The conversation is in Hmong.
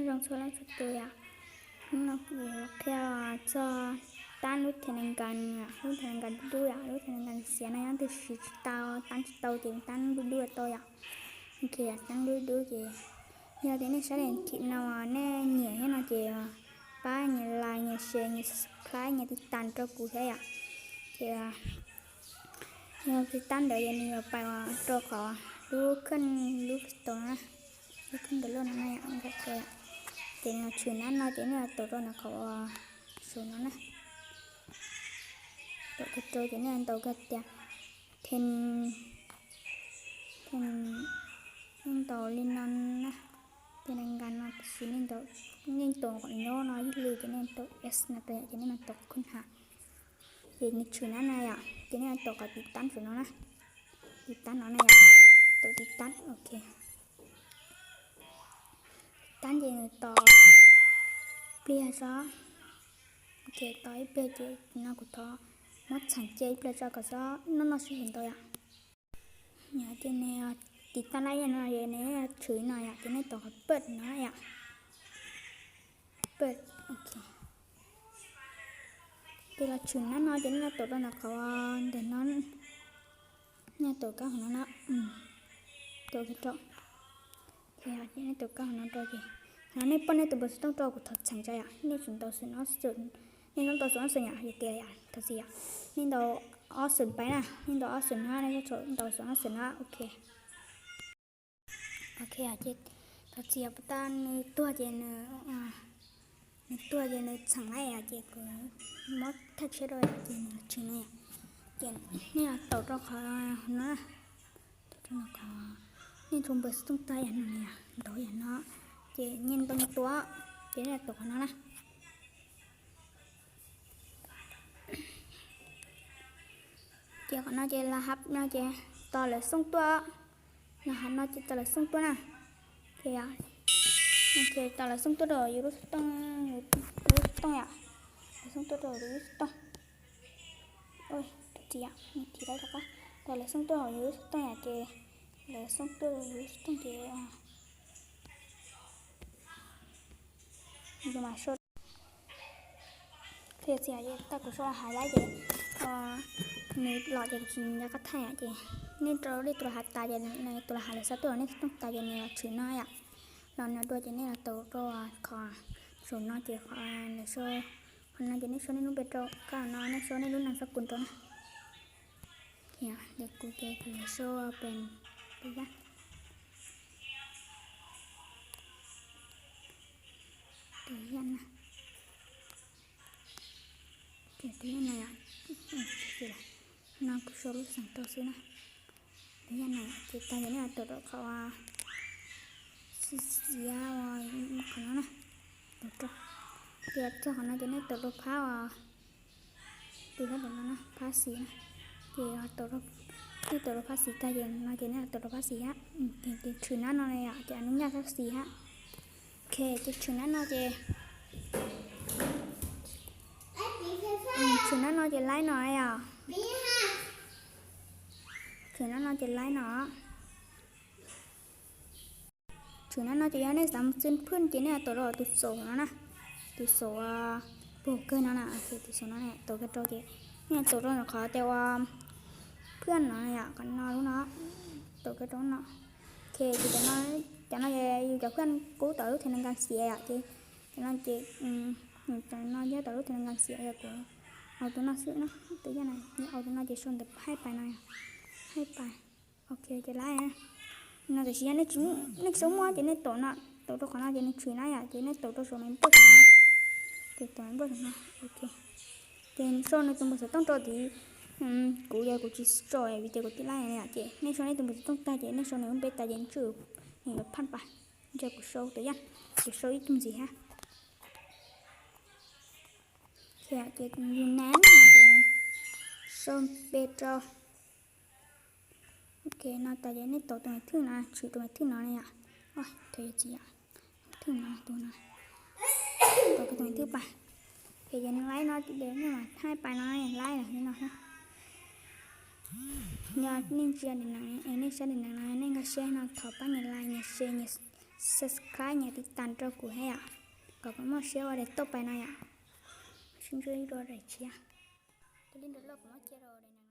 Zoo txhua leej txhua tus yom. Hnub no kuv qhia txog tab lub Telegram, lub Telegram dub dub yom, lub Telegram xiav no yog twg siv tsis tau, tab tsis tau ces tab dub dub tau yom. Ok, tab dub dub ces yog tias nej saib daim clip no nej nyiam thiab no ces pab nias like, nias share, nias subscribe, nias tiv tas rau kuv thiab yom. Ces yog tiv tas ntawd ces nws yuav pais rau qhov lub kheej, lub Play Store na, lub kheej download no na yom, nqa rau yom. Ces nws tshwm nab no ces nej yuav taus rau ntawm qhov saum no na. Taus kiag rau ces nej yuav ntaus kiag tias then, then, nej ntaus li no na. Ces nws nqa no tab sis nej ntaus, nej ntaus qhov nyob no ib lwm ces nej ntaus S no rau yom, ces nej mam ntaus khun ha. Ces nws tshwm nab no yom, ces nej yuav taus qhov tiv tab saum no na. Tiv tab no na yom, taus tiv tab, ok. Tiv tab ces nws tos pliag tso. Ok, tos ib pliag ces no kuv thov muab txheem cia ib pliag tso kom xob noj noj sij hawm ntau yom. Yog ces nws tiv tab lawm no es nws tshwm no yom, ces nej taus qhov pawj no yom. Pawj, ok. Ces los tshwm nab no ces nej yuav taus rau ntawm qhov ntawm no, nej taus kab hauv no na, taus kiag rau. Ces nej taus kab hauv no rau ces no nej poj nej tus npawb xov tooj rau kuv thov txheem tso yom, nej tsis ntaus xwm no xwm, nej txhob ntaus xwm no xwm yom, hais tias yom, thov txim yom. Nej ntaus option pais na, nej ntaus option no, nej txhob ntaus xwm no xwm no, ok. Ok, ces thov txim yom, puas tas nws tuag ces nws, nws tuag ces nws txheem lawm ces kuv muab thaj tshiab rau ces nws tshwm no yom. Ces nej los taus rau qhov no, taus rau qhov nej tus npawb xov tooj tag yam no yom, ntaus yam no, ces nyiaj ntau nyiaj tua, ces nej los taus qhov no na. Ces qhov no ces los hab no ces tos lawv xoob tuaj, los hab no ces tos lawv xoob tuaj na. Ces, ces tos lawv xoob tuaj rau yus lub xov tooj, lub xov tooj yom, lawv xoob tuaj rau yus lub xov tooj. Ua, thov txim yom, thim lawv rov qab, tos lawv xoob tuaj hauv yus lub xov tooj yom, ces lawv xoob tuaj rau yus lub xov tooj ces yus mam sau. Qhia txiv yom, tag kuv sau los hais lawm ces nws los ces kuv tsis nco qab thaij yom, ces nej rau nej tus los hais tas ces nws tus los hais lawv xov tooj nej xov tooj tas ces nws los tshwm no yom. Los no dua ces nej los taus rau qhov saum no ces qhov lawv sau, qhov no ces nej sau nej lub npe rau, koj no nej sau nej lub nam xab kus rau na. Ces kuv ces kuv sau pem tus yaj, tus yaj na. Ces tus yaj no yom, no kuv sau lub xeem tau xwb na. Tus yaj no ces tag ces nej taus rau qhov xiav xiav qhov no na, taus rau. Ces txog qhov no ces nej taus rau phab uas tus sab tom no na, phab xis na. Ces nej taus rau phab xis tag ces no ces nej taus rau phab xis hab. Ces tshwm nab no yom, ces nws nyaj phab xis hab. Ok, ces tshwm nab no ces, tshwm nab no ces laib no yom. Tshwm nab no ces laib no. Tshwm nab no ces yog nej xav mus xwb phwj ces nej taus rau tus xaum no na, tus xaum puag kawg no na, tus xaum no taus kiag rau ces nej taus rau qhov tias ua phwj no yom, qhov no lub no, taus kiag rau no. Ok, ces cov no, cov no yus cov phwj kub tau lub Telegram xiav yom, ces cov no ces, cov no yog tau lub Telegram xiav yom, kuv au tus no xwb na, tus yaj na, au tus no ces sau ntawm Hais Pais no, Hais Pais. Ok, ces laib no, tiam sis yog nej tsis muaj ces nej taus no, taus rau qhov no ces nws tshwm na yom, ces nej taus rau saum me npawj no, ces taus me npawj no, ok. Ces sau nws tus npawb xov tooj rau tid, kuv yog kuv tsis sau vim tias kuv tij laug yom, ces nej sau nej tus npawb xov tooj tag ces nej sau nws lub npe tas ces nws tswj nws yuav phaj pais. Ntshe kuv sau tus yaj, kuv sau ib tug ntxiv hab. Ces yus nab no ces sau npe rau. Ok, no tas ces nej taus tus me thwj no, tshwm tus me thwj no yom. Thaum yog txiv yom, thwj no tus no, taus tus me thwj pais. Ces yog nws laib no ces nej mam Hais Pais no, laib li no. Yog nej ntsia daim neem, nej saib daim neem no nej nkag siab no thov pab nias like, nias share, nias subscribe, nias tiv tas rau kuv thiab yom, kom kuv muaj siab ua daim tauj pais no yom. Sib ntsib dua daim tshiab. Tus li nrog loj kuv muab cia rau daim no.